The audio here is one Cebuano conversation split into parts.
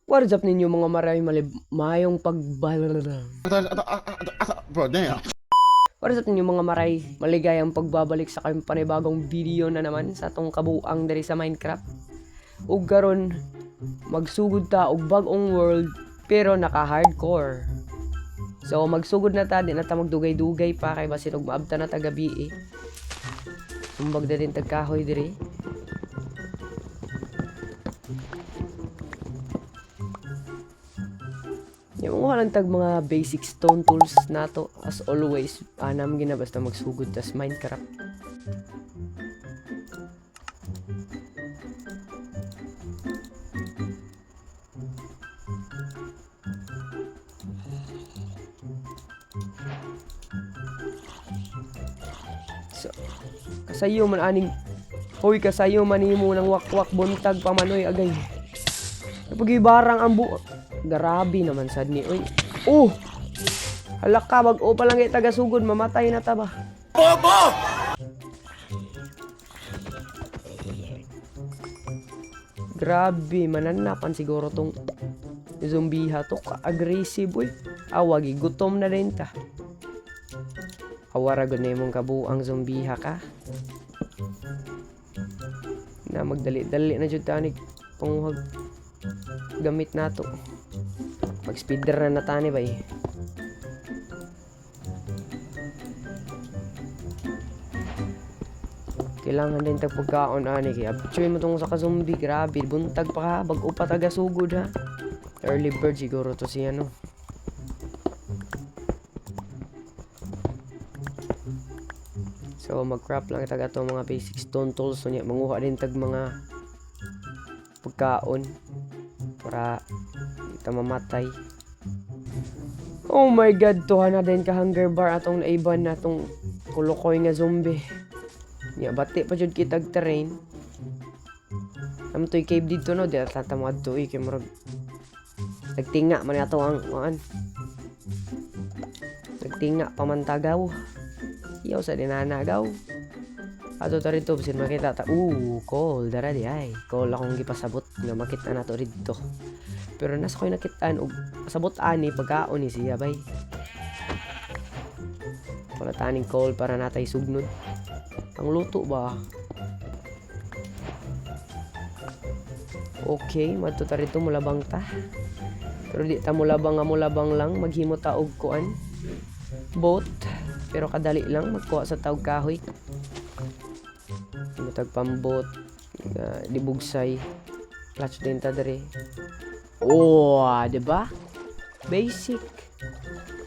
What is up ninyo, mga maray malib mayong pagbal Bro, damn. What is up ninyo, mga maray, maligayang pagbabalik sa kayong panibagong video na naman sa atong kabuang diri sa Minecraft. Ug karon magsugod ta og bag-ong world pero naka hardcore. So magsugod na ta, di na ta magdugay-dugay pa kay basin og maabta na ta gabi eh. Sumbag na din tag kahoy diri. Yung mga lang tag mga basic stone tools nato as always, anam gina basta magsugod tas Minecraft. So, kasayo man aning. Hoy, kasayo man nimo ng wakwak buntag pa man oy, agay. Napagibarang ang bu. Grabe naman sad ni oy. Oh! Hala ka, bag-o pa lang kay taga-sugod, mamatay na ta ba? Bobo! Grabe, mananapan siguro tong zombie ha to. Ka-aggressive, uy. Awagi, gutom na din ta. Awara gud na imong kabuang zombie ha ka. Na magdali-dali na jud tani panguhag gamit nato. Mag speedrun na tani bay. Kailangan din tag pagkaon ani kay abchoy mo tong sa ka zombie, grabe buntag pa ka, bag-o pa taga sugod ha. Early bird siguro to si ano. So mag-craft lang tag ato mga basic stone tools unya manguha din tag mga pagkaon para di ta mamatay. Oh my God, tuha na din ka hunger bar atong naiban na tong kulukoy nga zombie. Nya bati pa jud kitag terrain. Amo toy cave dito no, di ata ta mo adto eh, kay murag nagtinga man ato ang kuan. Nagtinga pa man tagaw. Iyaw sa dinanagaw. Ato ta rito bisin makita ta. Ooh, coal dara di ay. Coal akong gipasabot nga makita nato didto. Pero nasa ko'y nakitaan og pasabot ani pagkaon ni siya bay. Wala taning coal para natay sugnod. Ang luto ba? Okay, madto ta rito mulabang ta. Pero di ta mulabang nga mulabang lang, maghimo ta og kuan. Boat. Pero kadali lang magkuha sa tawg kahoy. Himo tag pambot nga dibugsay. Clutch din ta diri. Oh, di ba? Basic.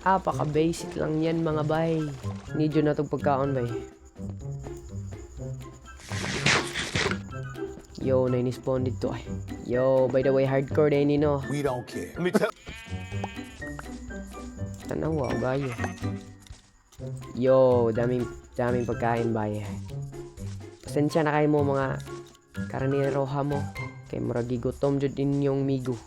Apaka basic lang yan, mga bay. Need yun na tong pagkaon bay. Yo, na-spawn dito ay. Yo, by the way, hardcore na yun, no? We don't care. Let me tell Tanawa, gayo. Yo, daming daming pagkain bay. Pasensya na kayo mo mga karniroha mo. Kay murag gigutom jud inyong migo.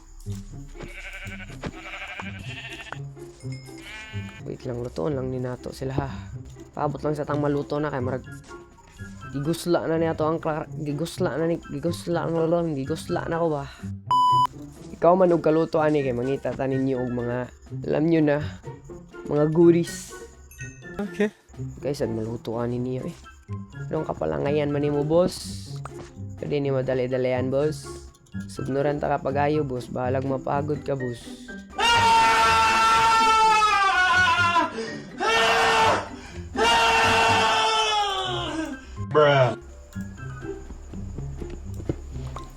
Wait lang, lutoon lang ni nato sila ha. Paabot lang sa tang maluto na kay murag gigusla na niya to ang gigusla na ni gigusla na lang gigusla na ko ba. Ikaw man og kaluto ani kay mangita ta ninyo og mga alam nyo na mga goodies. Okay. Guys, ad maluto ani niyo eh. Anong kapalangayan man nimo, boss? Pwede ni madali-dalian, boss. Sugnuran ta kapag ayo, boss. Bahalag mapagod ka, boss. Bruh.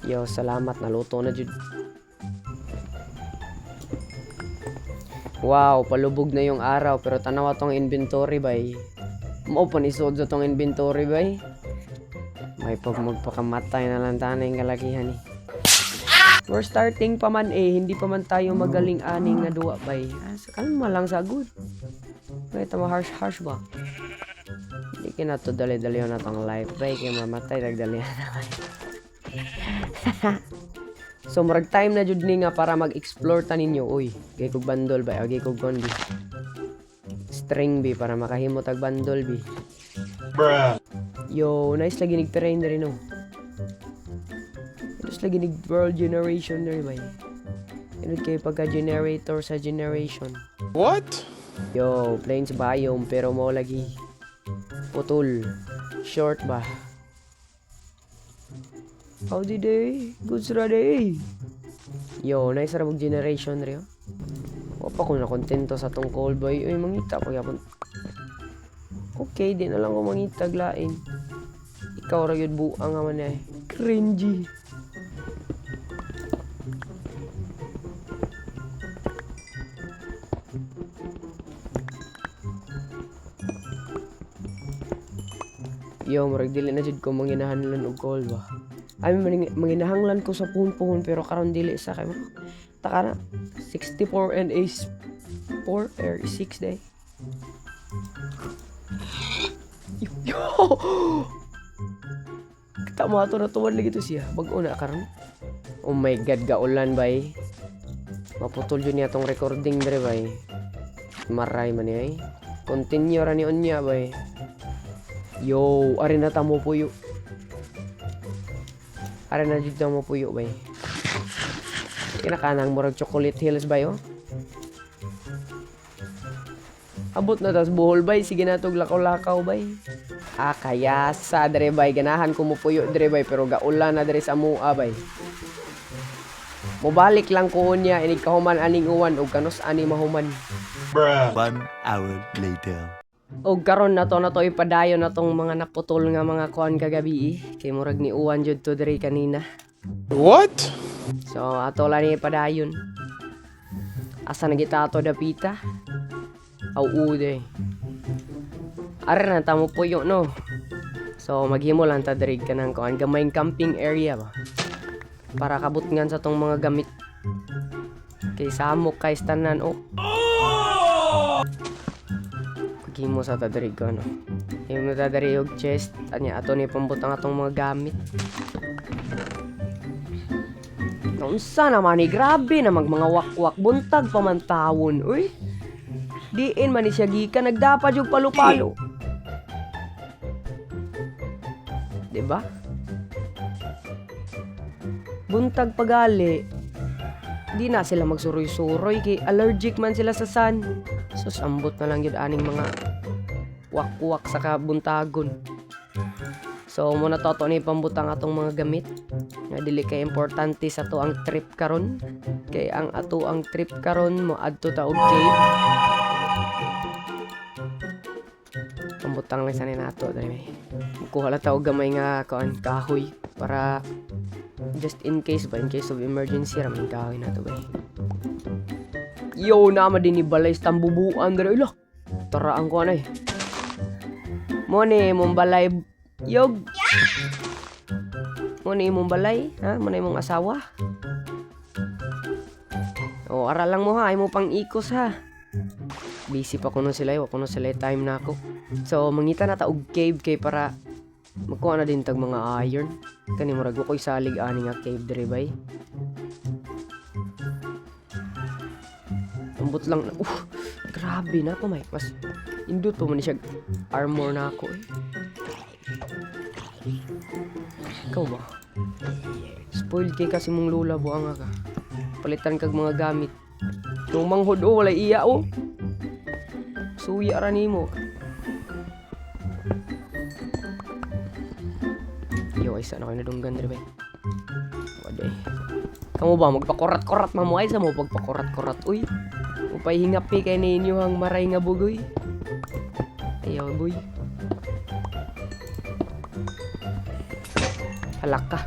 Yo, salamat. Naluto na jud. Wow, palubog na yung araw pero tanawa tong inventory bay. Mao pa ni sod sa tong inventory bay. May pag magpakamatay na lang tanay ng kalakihan eh. We're starting pa man eh, hindi pa man tayo magaling aning nga duwa bay. Ah, kalma lang sa good. May tama harsh harsh ba? Hindi ka na to dali-dali na tong life bay kay mamatay dagdali na bay. So murag time na jud ni nga para mag-explore ta ninyo. Uy, gay kog bandol ba? Gay kog kon bi. String bi para makahimo tag bandol bi. Bruh. Yo, nice lagi nig terrain diri no. Nice lagi nig world generation diri bay. Inod kay pagka generator sa generation. What? Yo, plains biome pero mo lagi. Putol. Short ba? How did they? Goods ra day. Yo, nice ra generation rin. Wa pa ko na kontento sa tong call boy. Uy, mangita pa gyapon. Okay, di na lang ko mangita lain. Ikaw ra gyud buang nga man eh. Cringy. Yo, murag dili na jud ko manginahanlan og call ba. Ay, manginahanglan ko sa puhon-puhon pero karon dili sa kay taka na 64 and a 4 or 6 day. Yo! Kita mo ato natuwan lagi to siya. Bag-o na karon. Oh my God, gaulan bay. Maputol yun niya tong recording dre bay. Maray man niya eh. Continue ra ni unya bay. Yo, ari na tamo puyo. Ari na jud tamo puyo bay. Kinakanang murag Chocolate Hills bay oh. Abot na tas buhol bay, sige na tog lakaw-lakaw bay. Ah, kaya sa dre bay, ganahan ko mo puyo dre bay, pero gaulan na dre sa mua bay. Mobalik lang ko niya inig kahuman aning uwan og kanus ani mahuman. Bruh. 1 hour later. Og karon na to ipadayon na tong mga naputol nga mga kuan kagabi eh. Kay murag ni uwan jud to diri kanina. What? So ato lang ni ipadayon. Asa na kita ato dapita? Aw ude. Are na tamo puyo no. So maghimo lang ta diri kanang kuan gamayng camping area ba. Para kabutngan sa tong mga gamit. Kay samok kay tanan oh. Maghimo sa ta diri ko no. Himo ta diri og chest anya ato ni pambutang atong mga gamit. Naunsa naman ni grabe na mag mga wakwak buntag pa man tawon uy. Diin man ni siya gikan nagdapa jud palo-palo. 'Di ba? Buntag pagali. Di na sila magsuroy-suroy kay allergic man sila sa sun. Sus, ambot na lang yun aning mga wakwak sa kabuntagon. So muna to ato ni pambutang atong mga gamit nga dili kay importante sa ato ang trip karon kay ang ato ang trip karon mo adto ta og cave. Pambutang lang sa nato dali may. Kuha lang ta og gamay nga kuan kahoy para just in case ba, in case of emergency ra man kahoy nato ba. Yo, nama din ni balay sa tambubuan dere ila. Tara ang kuan ay. Mo ni imong balay yog. Mo ni imong balay, ha? Mo na imong asawa. O, ara lang mo ha, ay mo pang ikos ha. Busy pa kuno sila, wa kuno sila time na ako. So, mangita na ta og cave kay para magkuha na din tag mga iron. Kani murag wa ko'y salig ani nga cave diri bay. Ambot lang na. Grabe na pa may mas indot pa man siya armor na ako eh. Ikaw ba? Spoiled kay kasi mong lula buang ka. Palitan kag mga gamit. Nung manghod oh, walay iya oh. Suya ra nimo. Yo, ay sana kayo nadunggan diri bay. Waday. Kamu ba magpakurat-kurat mamo ay sa mo pagpakurat-kurat uy. Upay hingapi kay ninyo ang maray nga bugoy. Ayaw boy. Halak ka.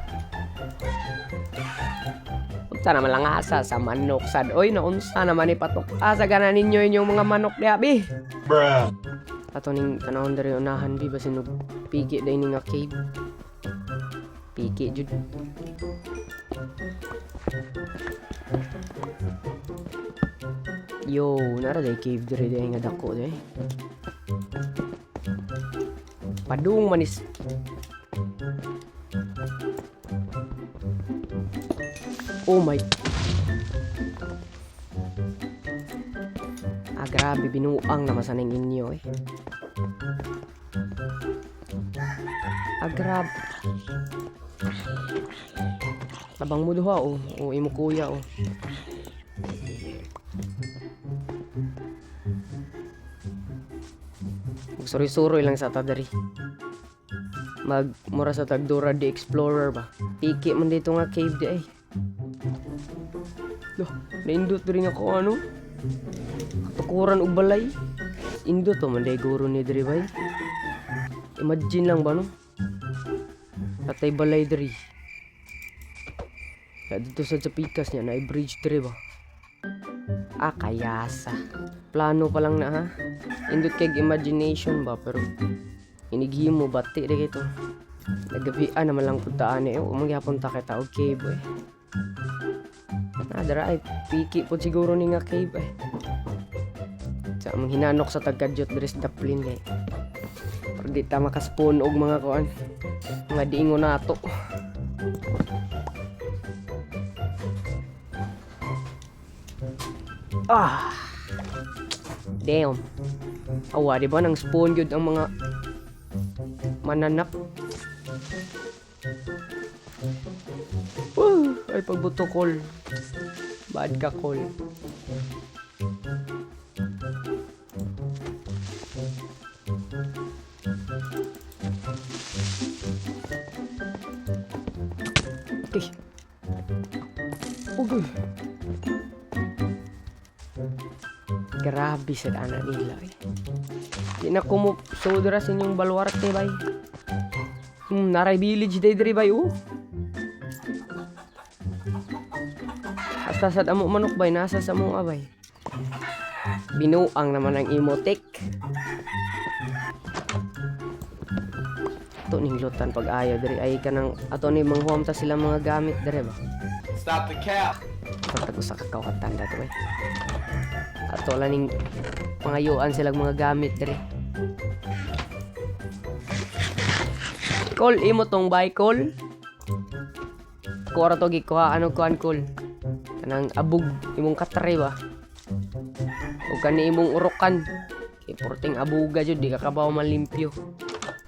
Unsa naman lang asa sa manok sad. Oy, naunsa naman ipatok. Asa gana ninyo inyong mga manok diha bi. Bruh. Ato ning tanawon diri unahan bi basin og piki day ni nga cave. Piki jud. Yo, nara day cave diri day nga dako day. Padung manis. Oh my. Ah, grabe, binuang naman sa ning inyo eh. Ah, grabe. Tabang mo duha oh. O imo kuya oh. Magsuroy-suroy lang sa ta diri. Mag mura sa tag Dora the Explorer ba. Piki man dito nga cave di ay. Loh, naindot diri nga ko ano. Katukuran og balay. Indot to man day guro ni diri bay. Imagine lang ba no? Atay balay diri. Ya dito sa Japikas niya na bridge diri ba. Ah, kayasa. Plano pa lang na ha. Indot kay imagination ba pero inighimo bati di kito. Nagabian naman lang puntaan eh. O magyapon ta kita og cave eh. Na dara ay piki po siguro ni nga cave eh. Sa among hinanok sa tagkadyot diri sa Daplin kay. Pero di ta makaspawn og mga kuan. Mga diingon nato. Ah. Damn. Awa, di ba nang spawn gyud ang mga mananak. Woo! Ay pagbuto kol. Bad ka kol. Okay. Okay. Grabe sa ana nila eh. Di na ko mo sodra sa inyong baluarte bay. Naray village day diri bay oh. Hasta sad amo manok bay nasa sa mo abay. Binuang naman ang imotek. Ato ning lutan pag ayo diri ay kanang ato ni manghuam ta sila mga gamit diri ba. Stop the cap. Pagtag usa ka kawatan dato eh. Ato lang ning pangayuan silang mga gamit diri. Call imo tong bay call. Kuha ra to gikuha ano kuan call. Kanang abog imong katre ba. O kani imong urukan. Kay porting abuga jud di ka kabaw malimpyo.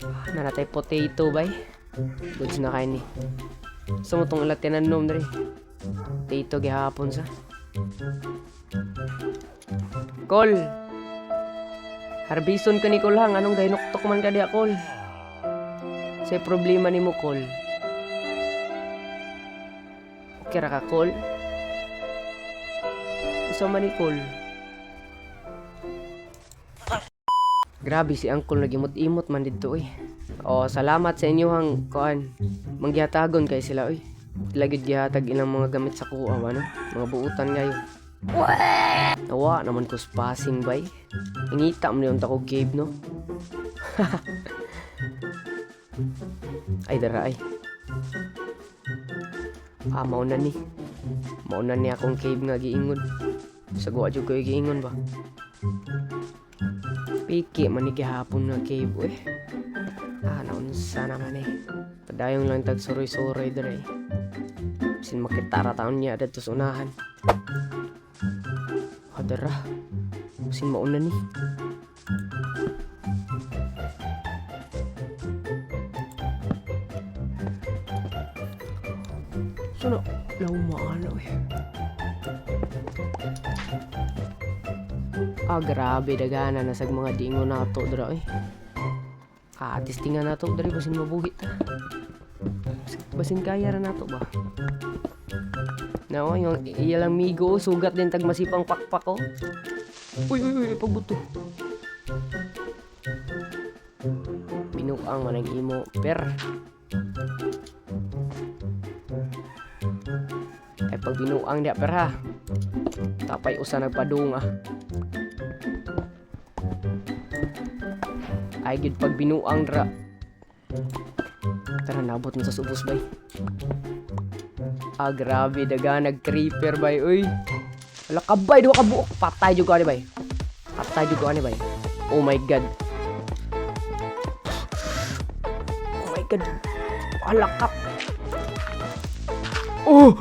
Ah, nanatay potato bay. Goods na kay ni. Sa mo tong ilatinan diri. Potato gihapon sa. Kol. Harbison ka ni Kol hang anong gahinuktok man ka diha Kol. Sa problema nimo Kol. Okay ra ka Kol? Usa man ni Kol. Grabe si Uncle nagimot-imot man didto oy. Oh, salamat sa inyohang kuan. Manggihatagon kay sila oy. Lagi gihatag ilang mga gamit sa kuha ba no? Mga buutan kayo. Nawa naman ko spasing bay. Ingita mo yung tako cave no. Ay dara ay. Ah, mauna ni. Mauna ni akong cave nga giingon. Sa guwa jud ko giingon ba. Piki man ni gihapon nga cave uy. Ah, naunsa naman eh. Padayong lang tag suroy-suroy dire. Sin makita ra taon niya dadto sa unahan. Hadara. Sin mauna ni. Sana lauma ano eh. Ah, grabe dagana na sag mga diingon nato dira eh. Ah, testingan nato diri basin mabuhi ta. Basin kaya ra nato ba? Nao, yung iya lang migo, sugat din tag masipang pakpak ko. Uy, uy, uy, pagbuto. Binuang man ang imo, per. Ay pag binuang diya per ha. Tapay usa nagpadung ah. Ay gid pag binuang dra. Tara nabot na sa subos bay. Ah grabe daga nag creeper bay uy. Wala ka bay duha ka buok patay jud ko ani bay. Patay jud ko ani bay. Oh my god. Oh my god. Wala ka. Oh.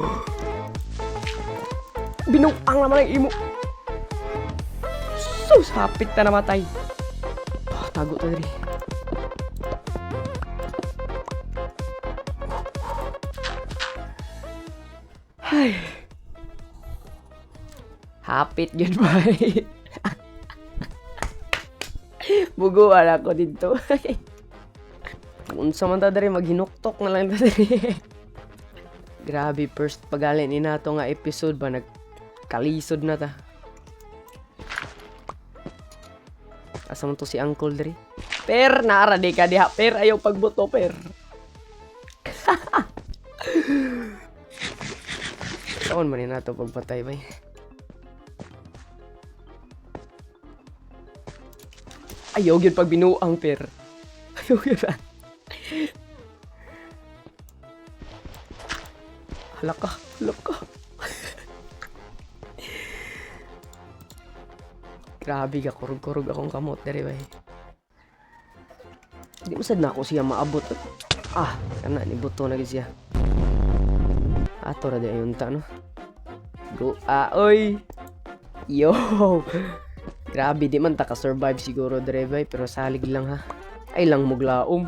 Binuang naman ang imo. Sus, hapit na namatay. Ah, tago ta diri. Ay. Hapit gyud bay. Buguan ako dito. Unsa man ta diri, maghinuktok na lang ta diri. Grabe, first pagali ni nato nga episode ba, nagkalisod na ta. Asa man to si Uncle diri? Per, naara di ka diha. Per, ayaw pagbuto, per. Saan man ni nato pagpatay, bay? Ayaw gyud pag binuang, per. Ayaw gyud ba? Hala ka, hala ka. Grabe ka, kurog-kurog akong kamot diri bay. Di mo sad na ako siya maabot. Ah, kana ni buto na gyud siya. Ato ra di ayon ta, no. Go ah, oy. Yo. Grabe, di man ta ka-survive siguro dere bay, pero salig lang ha. Ay lang muglaom.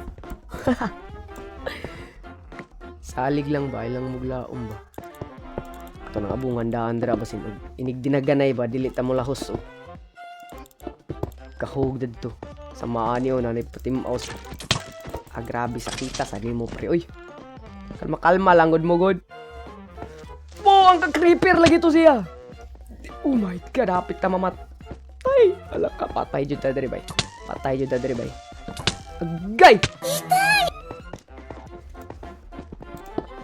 Salig lang ba, ay lang muglaom ba. Ito na abungan daan dira basin og inig dinaganay ba, dili ta mo lahos og kahug dadto. Sa maani o nanay patimaw sa. Ah, grabe sakita sa nimo pre. Uy. Kalma kalma lang gud mo gud. Bo, ang ka-creeper lagi to siya. Oh my God, hapit ta mamat. Ay, ala ka, patay jud ta diri bay. Patay jud ta diri bay. Agay!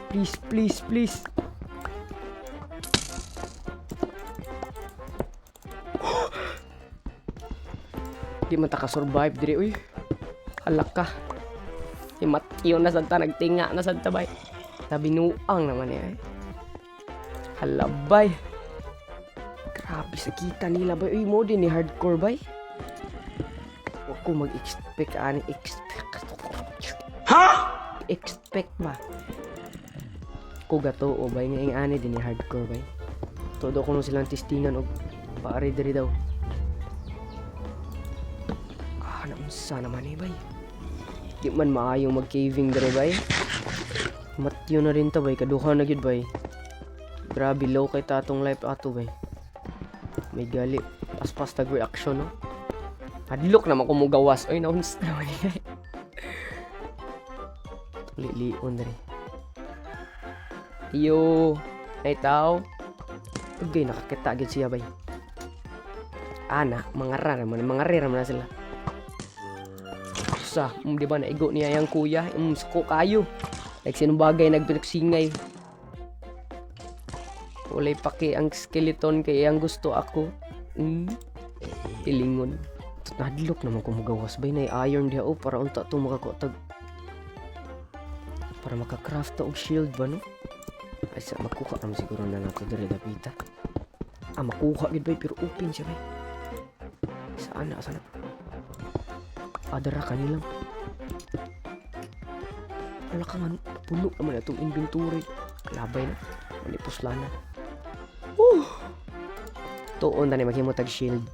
Please, please, please. Di man ta ka-survive diri uy. Hala ka. Himatyo na sad ta, nagtinga na sad ta bay. Tabinuang naman eh. Halabay. Grabe sa kita nila bay. Uy, mo din ni hardcore bay. Huwag ko mag-expect ani expect. Ha? Expect ba? Ko gato o bay nga ing ani din ni hardcore bay. Todo ko no silang testingan og paari diri daw. Ah, naunsa naman eh bay. Di man maayong mag-caving diri bay. Matyo na rin ta bay, kaduha na gyud bay. Grabe low kay tatong life ato bay. May gali, paspas tag reaction no. Hadlok naman ko mugawas. Oy, naunsa naman eh. Lilion diri. Iyo, ay tao. Okay, nakakita gyud siya bay. Ana, mga rara man, mga rara man na sila. Sa, di ba naigo niya yang kuya, suko kayo. Like sinong bagay nagpinagsingay. Walay paki ang skeleton kay ang gusto ako. Tilingon. Nadlok naman ko magawas bay na iron diha oh para unta to makakotag para makakraft ta og shield ba no? Ay sa makuha naman siguro na nato diri dapita. Ah, makuha gid bay pero open siya bay. Saan na sana? Adara kanilang. Ala ka nga, puno naman itong inventory. Labay na. Malipos na. Tuon na ni maghimo tag shield.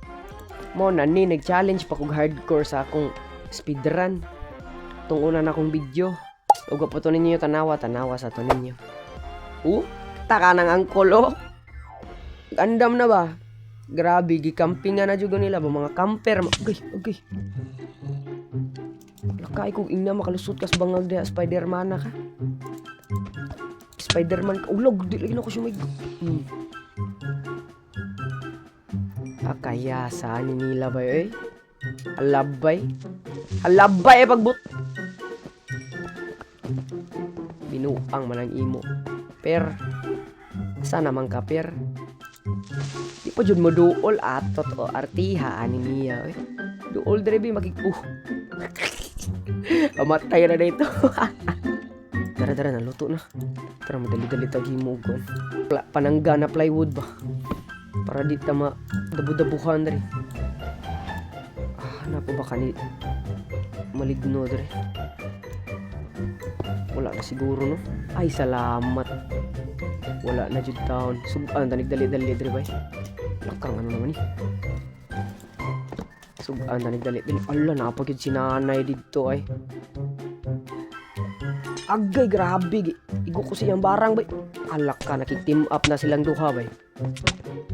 Mo na ni nag-challenge pa kog hardcore sa akong speedrun. Tung una na akong video. Ug pa to ninyo tanawa, tanawa sa to ninyo. Taka nang angkol oh. Gandam na ba? Grabe, gikamping nga na jud nila ba mga camper. Agay, agay. Lakay kog ingna makalusot kas bangag diha, Spider-Man na ka. Spider-Man ka. Ulog, di lagi na ko siya may. Ah, kaya saan ni nila ba eh? Alabay. Alabay eh pagbut. Binuang man ang imo. Per, sana man ka per. Di pa jud mo duol atot o artiha ani niya eh. Duol dire bi makik. Pamatay na dito. Tara tara, naluto na. Tara madali-dali tag himo og kuan. Panangga na plywood ba. Para di ta ma dabu-dabuhan diri. Ah, napo ba kani maligno diri? Wala na siguro no. Ay salamat. Wala na jud taon. Sugan tanig dali-dali diri bay. Lakang ano naman ni. Sugan tanig dali-dali. Ala napa gyud si nanay didto ay. Agay grabe gi. Igo ko siyang barang bay. Alak ka nakik-team up na silang duha bay.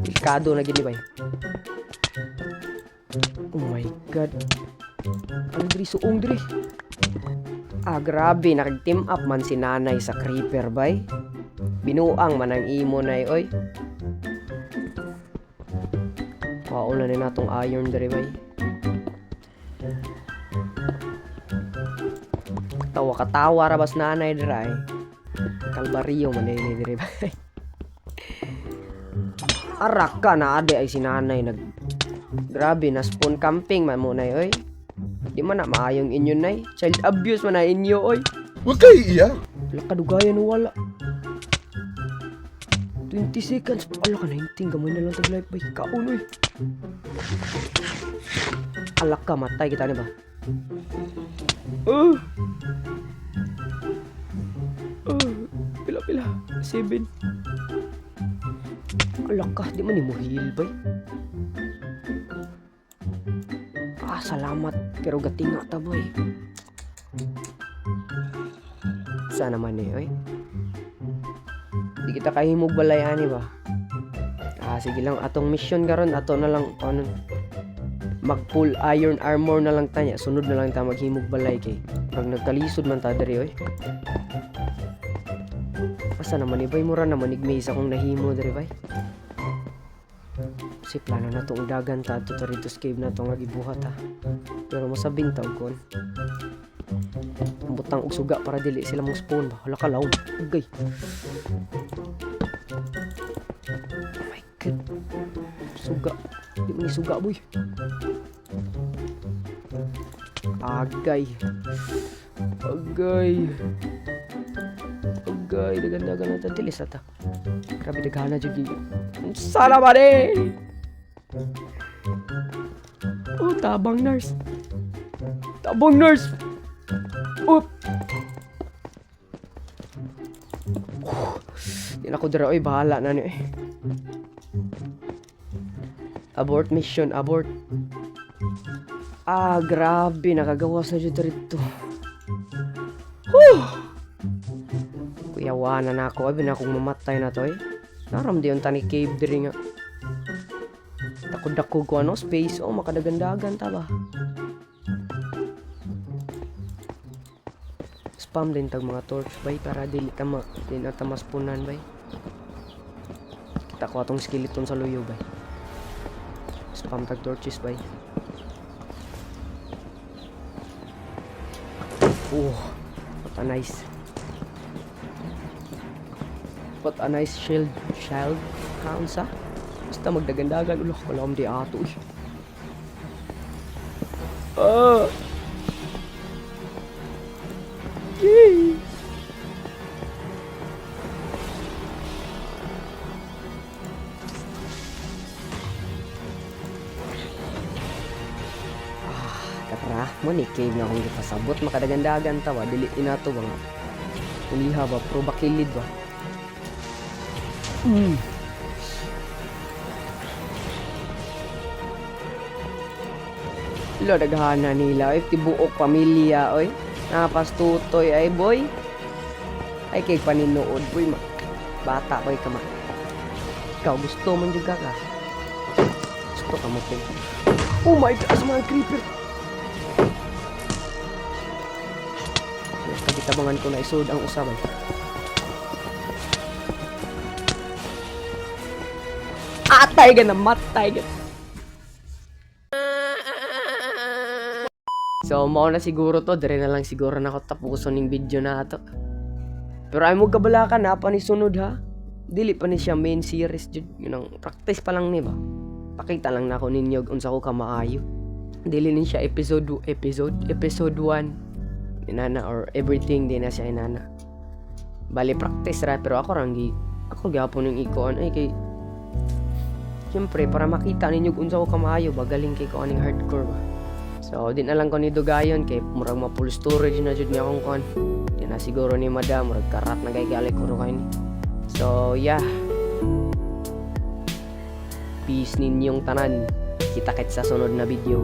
Delikado na gini bay. Oh my God. Ano diri, suong diri? Ah, grabe, nakag-team up man si nanay sa creeper bay. Binuang man ang imo nay, oy. Kuhaon na ni natong iron diri bay. Tawa katawa ra bas nanay diri ay. Kalbaryo man ni diri bay. Arak ka na ade ay si nanay nag. Grabe na spawn camping man mo nay, oy. Di man na maayong inyo nay. Child abuse man na inyo, oy. Huwag kayo iiyak. Wala kadugayan, wala. 20 seconds. Ala ka, 19. Gamay na lang tag life bay. Kaon, oy. Alak ka, matay kita ni ba? Oh. Oh, pila pila. 7. Alak ka, di man ni mo heal bay. Ah, salamat. Pero gatinga ta boy. Sana man eh, oy. Di kita kahimog balay ani ba? Ah, sige lang, atong mission karon ato na lang ano, mag full iron armor na lang tanya. Sunod na lang ta maghimog balay kay pag nagkalisod man ta diri, oy. Asa naman ni bay, mura naman igmay sa akong nahimo diri bay. Kasi plano na tong dagan ta ato ta rito sa cave na to nga gibuhat ha. Pero masabing taog kon. Butang og suga para dili sila mo spawn ba. Hala ka laom. Ugay. Oh my God. Suga. Di man ni suga boy. Agay. Agay. Agay. Dagan-dagan na ta. Dili sa ta. Grabe daghana jud gi. Sana ba ni? Oh, tabang nurse. Tabang nurse. Oh. Di na ko dira oy, bahala na ni. Eh. Abort mission, abort. Ah, grabe, nakagawas na jud dito. Whew! Kuyawa na na ako, abi na akong mamatay na to eh. Naram di yung tani cave diri nga. Takod-dakog ko ano, space, oh, makadagandagan ta ba? Spam din tag mga torch bay para dili ta ma, di na ta maspunan bay. Kita ko atong skeleton sa luyo bay. Spam tag torches bay. Oh, what a nice. What a nice shield. Shield. Kaon sa? Basta magdagandagan. Ulo, wala akong di ato eh. Ah! Yay! Ah, tara, mo ni cave na akong gipasabot makadagandagan ta ba dili inato ba nga. Uliha ba pro bakilid ba? Lo daghana nila oy, tibuok pamilya oy. Napastutoy ay boy. Ay kay paninuod boy ma. Bata boy ka ma. Ikaw gusto man jud ka ka. Gusto ka mo pin. Oh my God, asa mga creeper. Basta gitabangan ko na isod ang usabay. Atay ka na, matay ka. So, mao na siguro to. Dire na lang siguro na ako tapuson ning video na ato. Pero ay mo kabalakan na pa ni sunod ha. Dili pa ni siya main series jud. Yun ang practice pa lang ni ba. Pakita lang na ako ninyo unsa ko kamaayo. Dili ni siya episode episode episode 1 inana or everything di na siya inana. Bali practice ra pero ako rang gi ako gyapon ning ikuan ay kay siyempre para makita ninyo kung unsa ko kamaayo ba, galing kay ko aning hardcore ba. So di na lang ko ni dugayon kay murag ma full storage na jud niya akong kuan. Di na siguro ni madam, murag karat na kay gali ko kay ni. So yeah. Peace ninyong tanan. Kita kit sa sunod na video.